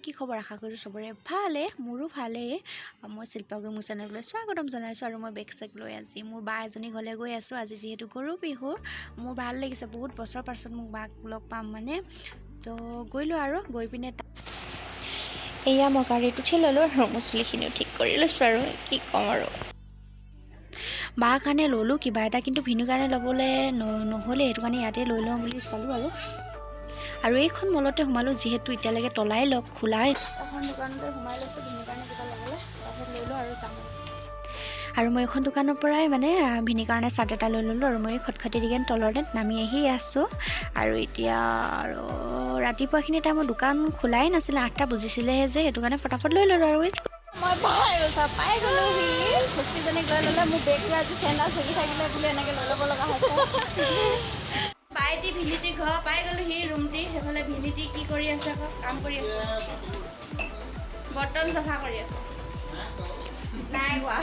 কি খবৰ? আশা কৰোঁ চবৰে ভালে, মোৰো ভালেই। মই শিল্পা গৈ মোৰ চেনেললৈ স্বাগতম জনাইছোঁ আৰু মই বেগ চেগ লৈ আজি মোৰ বা এজনী ঘৰলৈ গৈ আছোঁ। আজি যিহেতু গৰু বিহু, মোৰ ভাল লাগিছে। বহুত বছৰ পাছত মোক বাক লগ পাম মানে। তো গ'লোঁ আৰু গৈ পিনে এয়া মই গাড়ীত উঠি ল'লোঁ আৰু মোৰ চুলিখিনিও ঠিক কৰি লৈছোঁ আৰু কি ক'ম আৰু। বাৰ কাৰণে ল'লোঁ কিবা এটা, কিন্তু ভিনুৰ কাৰণে ল'বলৈ নহ'লে, সেইটো কাৰণে ইয়াতে লৈ লওঁ বুলি চালোঁ আৰু। আৰু এইখন মলতে সোমালোঁ, যিহেতু এতিয়ালৈকে তলাই লক খোলাই। এখন দোকানতে সোমাই লৈছোঁ ভিনিৰ কাৰণে কিবা ল'বলৈ। তাৰপিছত লৈ লওঁ আৰু যাম। আৰু মই এইখন দোকানৰ পৰাই মানে ভিনিৰ কাৰণে চাৰ্ট এটা লৈ ল'লোঁ আৰু মই খটখটি দি কিনে তলতে নামি আহি আছোঁ। আৰু এতিয়া আৰু ৰাতিপুৱাখিনি টাইমত দোকান খোলাই নাছিলে, 8টা বজিছিলেহে যে, সেইটো কাৰণে ফটাফট লৈ ল'লোঁ আৰু। মই পাই গৈছা, পাই গ'লোহি। খুচকিজনীক লৈ ল'লে। মোৰ বেগটো আজি চেণ্ডাল থাকি থাকিলে বুলি এনেকৈ লৈ ল'ব লগা হৈছে। বাইটি ভিনিটি ঘৰ পাই গ'লোহি, ৰুমটি। সেইফালে ভিনিটি কি কৰি আছে আকৌ? কাম কৰি আছে, বৰ্তন চাফা কৰি আছে। নাই কোৱা,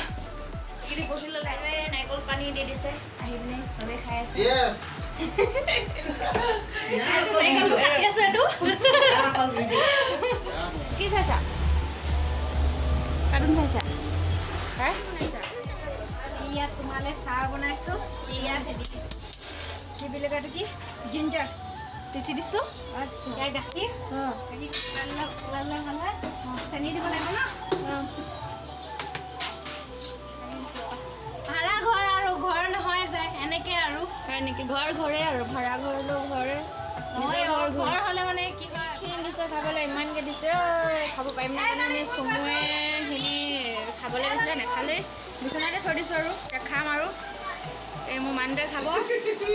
এইখিনি বহি ল'লে। নাৰিকল পানী দি দিছে, আহি পিনে চবেই খাই আছে। Yes. কাটি আছে এইটো। কি চাইছা? কাৰ্টুন চাইছা? হা? ইয়াত তোমালে চাহ বনাইছোঁ। ইয়াত হেৰি কি বুলি কয় এইটো, কি জিঞ্জাৰ পিচি দিছোঁ। ইয়াৰ গাখীৰ গাখীৰ ওলালে ভাল হয়। চেনি দিব লাগিব ন। চেনি দিছোঁ। ভাড়া ঘৰ আৰু ঘৰ নহয় যে এনেকে আৰু। হয় নেকি? ঘৰ ঘৰে আৰু ভাড়া ঘৰলৈও ঘৰে। নহয়। নিজৰ ঘৰ ঘৰ। ঘৰ হ'লে মানে কি হয়। খিনি দিছে খাবলৈ, ইমানকৈ দিছে ঐ, খাব পাৰিম নে জানো? চমুৱে সেইখিনি খাবলৈ দিছিলে, নাখালেই। বিচনাতে থৈ দিছোঁ আৰু এতিয়া খাম আৰু। এই মোৰ মানুহটোৱে খাব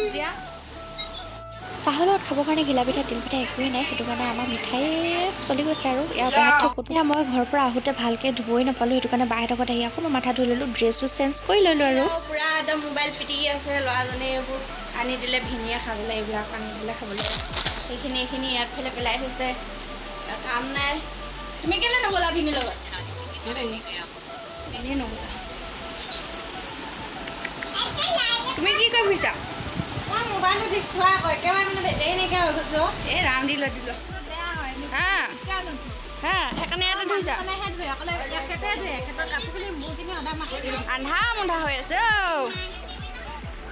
এতিয়া। চাহৰ লগত খাবৰ কাৰণে ঘিলা পিঠা, তিল পিঠা একোৱেই নাই, সেইটো কাৰণে আমাৰ মিঠাই চলি গৈছে। আৰু ইয়াৰ বাহঁতৰ এতিয়া মই ঘৰৰ পৰা আহোঁতে ভালকৈ ধুবই নাপালোঁ, সেইটো কাৰণে বাহঁতৰ ঘৰত আহি আকৌ মই মাথা ধুই ল'লোঁ, ড্ৰেছো চেঞ্জ কৰি ল'লোঁ আৰু। পূৰা একদম মোবাইল পিটিকি আছে ল'ৰাজনে। এইবোৰ আনি দিলে ভিনিয়ে খাবলৈ, এইবিলাক আনি দিলে খাবলৈ। সেইখিনি এইখিনি ইয়াত ফালে পেলাই থৈছে, কাম নাই। তুমি কেলৈ নগ'লা ভিনিৰ লগত? এনেই নগ'লা। তুমি কি কৰি ফুৰিছা? মই মোবাইলটো ঠিক চোৱা আকৌ, একেবাৰে মানে বেটেৰী নাইকিয়া হৈ গৈছে। এই ৰাম, দি লোৱা, দি লোৱা। বেয়া হয়। হা হা, সেইকাৰণে ইয়াতে ধুইছা? মানুহজনেহে ধুৱে অকলে, এখেতে ধুৱে। এখেতৰ কাপোৰখিনি, মোৰখিনি সদায় মাখি। আন্ধা মুন্ধা হৈ আছে অ'।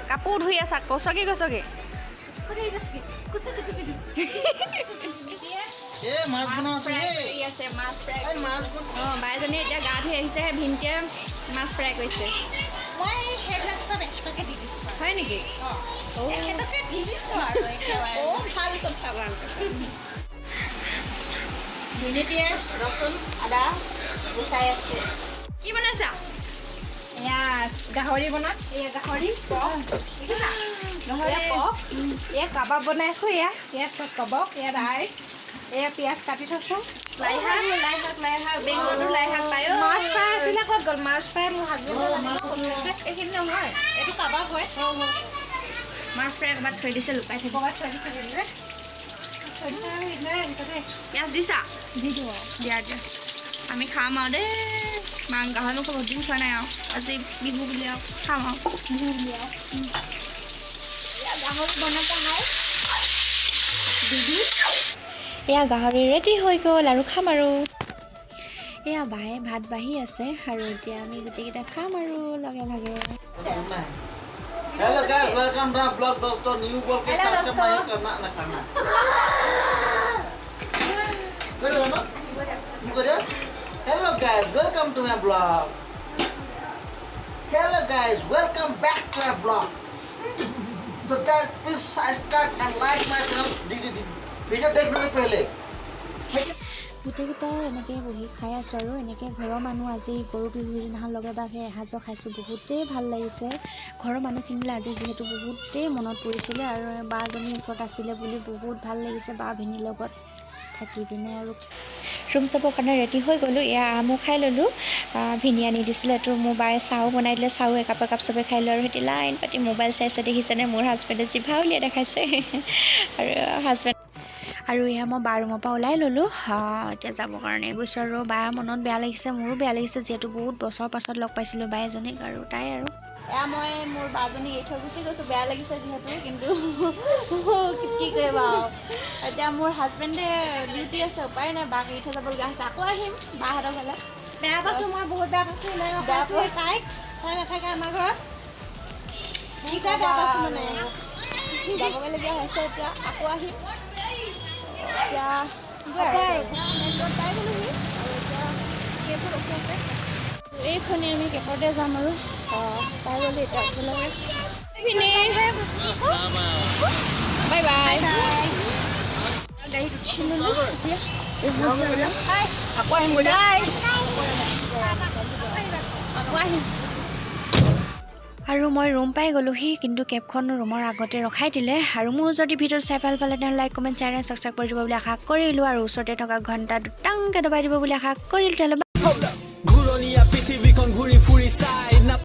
কাপোৰ ধুই আছা কচকি কচকি। কুচি কুচি। এ মাছ বনাই আছো। ফ্ৰাই এই কৰি আছে মাছ ফ্ৰাই। এই মাছ। অঁ, বাইজনীয়ে এতিয়া গা ধুই আহিছেহে, ভিনটিয়ে মাছ ফ্ৰাই কৰিছে। মই সেইবিলাক চব এখেতকে দি দিছোঁ। হয় নেকি? অঁ। অ'। এখেতকে দি দিছোঁ আৰু একেবাৰে। অ', ভাল কথা, ভাল কথা। ভিনিটিয়ে ৰচুন আদা গুচাই আছে। কি বনাইছা? এয়া গাহৰি বনাম। এয়া গাহৰি পক দেখিছা? গাহৰি। এয়া পক, এয়া কাবাব বনাইছোঁ। এয়া এয়া চব কাবাব, এয়া ৰাইচ, এয়া পিঁয়াজ কাটি থৈছোঁ, লাই শাক। লাই শাক, লাই শাক, বেংগলতো লাই শাক পায় অ'। মাছ ফ্ৰাই আছিলে, ক'ত গ'ল মাছ ফ্ৰাই? মোৰ হাজবেণ্ডে জানিব ক'ত থৈছে। এইখিনি নহয়। এইটো কাবাব হয়। মাছ ফ্ৰাই ক'ৰবাত থৈ দিছে, লুকাই থৈ দিছে। ক'ৰবাত থৈ দিছে যেনিবা, থৈ দিছে আৰু সেইদিনাই আহিছে দেই। পিঁয়াজ দিছা? দি দিওঁ আৰু। দিয়া দিয়া, আমি খাম আৰু দেই। মাং গাহৰি মাংস বহুত দিন খোৱা নাই আৰু আজি বিহু বুলি আৰু খাম আৰু। বিহু বুলি আৰু। গাহৰি বনাব নাই দিদি। এয়া গাহৰি ৰেডি হৈ গ'ল আৰু খাম আৰু। এয়া বায়ে ভাত বাঢ়ি আছে আৰু এতিয়া আমি গোটেইকেইটা খাম আৰু লগে ভাগে। Hello guys, welcome to blog. दोस्तों, न्यू बोल के सब्सक्राइब नहीं करना ना करना करो ना तुम करो। Hello guys, welcome to my blog. Hello guys, welcome back to my blog. So guys, please subscribe and like my channel. Video देखने से पहले। গোটেইকেইটাই এনেকৈ বহি খাই আছোঁ আৰু এনেকৈ ঘৰৰ মানুহ আজি গৰু বিহুৰ দিনাখন লগে ভাগে এসাঁজৰ খাইছোঁ, বহুতেই ভাল লাগিছে। ঘৰৰ মানুহখিনিলৈ আজি যিহেতু বহুতেই মনত পৰিছিলে আৰু বাজনীৰ ওচৰত আছিলে বুলি বহুত ভাল লাগিছে বা ভিনীৰ লগত থাকি পিনে। আৰু ৰুম চাবৰ কাৰণে ৰেডি হৈ গ'লোঁ। এয়া আমো খাই ল'লোঁ, ভিনী আনি দিছিলে এইটো। মোৰ বায়ে চাহো বনাই দিলে, চাহো একাপ একাপ চবে খাই ল'লোঁ। আৰু সিহঁতি লাইন পাতি মোবাইল চাইছে, দেখিছেনে? মোৰ হাজবেণ্ডে জিভা উলিয়াই দেখাইছে। আৰু হাজবেণ্ড আৰু এয়া মই বা ৰুমৰ পৰা ওলাই ল'লোঁ, এতিয়া যাবৰ কাৰণে গৈছোঁ। আৰু বা মনত বেয়া লাগিছে, মোৰো বেয়া লাগিছে, যিহেতু বহুত বছৰৰ পাছত লগ পাইছিলোঁ বা এজনীক আৰু তাই আৰু। এয়া মই মোৰ বাজনীক এৰি থৈ গুচি গৈছোঁ, বেয়া লাগিছে যিহেতু, কিন্তু কি কৰিবা আৰু। এতিয়া মোৰ হাজবেণ্ডে ডিউটি আছে, উপায় নাই, বাক এৰি থৈ যাবলগীয়া হৈছে। আকৌ আহিম বাহঁতৰ ঘৰলৈ। বেয়া পাইছোঁ মই, বহুত বেয়া পাইছোঁ। ইমান বেয়া ৰখাইছোঁ তাইক, তাই নাথাকে আমাৰ ঘৰত। বহুতে বেয়া পাইছোঁ মানে। যাবগৈলগীয়া হৈছে এতিয়া, আকৌ আহিম। এতিয়া হ'ব আৰু। মেইন ৰোড পাই গ'লোহি আৰু এতিয়া কেবো ৰখি আছে। এইখনেই আমি কেবতে যাম আৰু পাই গ'লো এতিয়া একেলগে। ভিনি, বাই বাই। গাড়ীত উঠি ল'লোঁ এতিয়া। আকৌ আহিম। বাই, আকৌ আহিম। আৰু মই ৰুম পাই গ'লোহি, কিন্তু কেবখন ৰুমৰ আগতে ৰখাই দিলে। আৰু মোৰ যদি ভিডিঅ' চাই ভাল পালে, তেনেহ'লে লাইক, কমেণ্ট, শ্বেয়াৰ, ছাবস্ক্ৰাইব কৰি দিব বুলি আশা কৰিলোঁ আৰু ওচৰতে থকা ঘণ্টা দুটাংকৈ দবাই দিব বুলি আশা কৰিলোঁ। তেতিয়াহ'লে